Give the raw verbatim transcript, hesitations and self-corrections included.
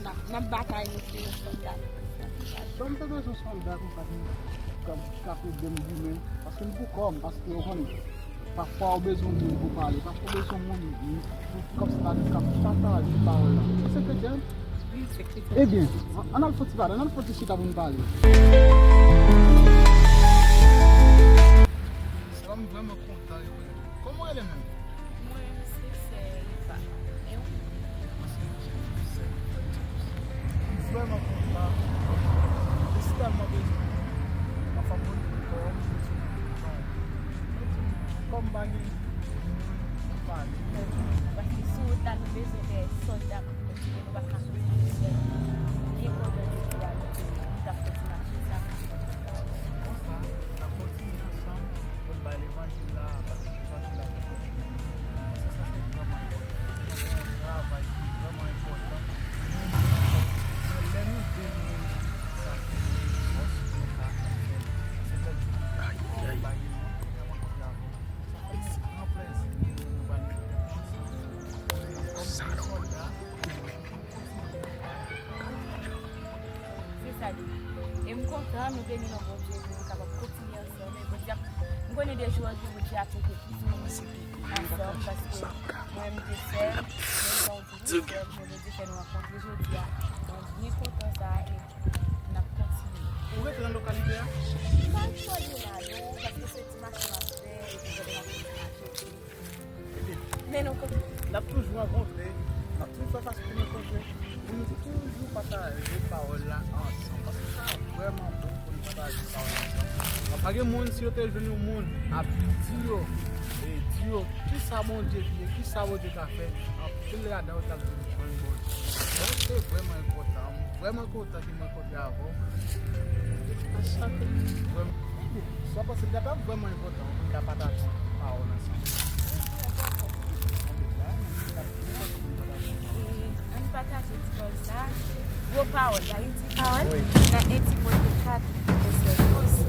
N ap, n ap batay, mesye, yon sòlda. Bon, m te bezwen sòlda konsa ki k ap, k ap ede m goumen, paske m pou kò m, paske ou konnen, pafwa ou bezwen moun pou pale, pafwa ou bezwen moun pou kòmsi ta di k ap pataje pawòl la. Ou se kretyen? Wi, se kretyen. Ebyen, an, ann al fè ti pale, ann al fè ti chita pou n pale. Sa va, m vrèman kontan rekonèt ou. Kòman w rele menm? Mwen, se Sè Eva. E ou? Mwen, se Jefferson. M vrèman kontan. M tèlman bezwen. Anfen, mwen, kòm, kòm pa gen moun, m pale. Paske sou wout la, nou bezwen de sòlda pou kontinye. Nou pa ka kontinye sèl. Byen kontan de nou la, nou t ap fè ti mache sa. Konsa, n ap kontinye ansanm pou n bay levanjil la, paske levanjil la se kontinye. Paske sa se vrèman enpòtan. Nou gen yon travay ki vrèman enpòtan. Men lè nou vle nou sa fè fòs nou ka fè. Se lè nou bay levanjil la, mwen kontre avè w. Sa fè m yon gran plèzi pou nou bay levanjil la ansanm. Kòm sòlda, Se sa li ye. E m kontan, nou beni non Bondye pou nou kapab kontinye ansanm. E Bondye ap, m konnen de jou an jou, Bondye ap mete plis moun ansanm, paske mwen, m te sèl, men jan w di nou sèl, men Bondye fè nou rankontre jodi a. Mwen byen kontan sa, e n ap kontinye. Ou rete nan lokalite a? M pa twò lwen la, non, paske se ti mache m ap fè, epi kote m ap fè ti mache. Men nou kontre. N ap toujou rankontre, n ap toujou fè fason pou nou rankontre, pou nou toujou pataje pawòl la ansanm. Paske sa vrèman bon pou nou pataje pawòl la ansanm. Paske pa gen moun, si yo te jwenn yon moun ap di yo, e di yo, kisa Bondye vle, kisa Bondye ka fè, anpil ladan yo t ap vin jwenn Bondye. Donk, se vrèman enpòtan. M vrèman kontan ke mwen kontre avè w. Anchante. Vrèman. Sa w panse, li ta vrèman enpòtan pou n ta pataje pawòl ansanm. Ann pataje ti pawòl sa. Gwo pawòl la, wi, ti pawòl. Wi. Nan en Timotye kat, vèsè douz.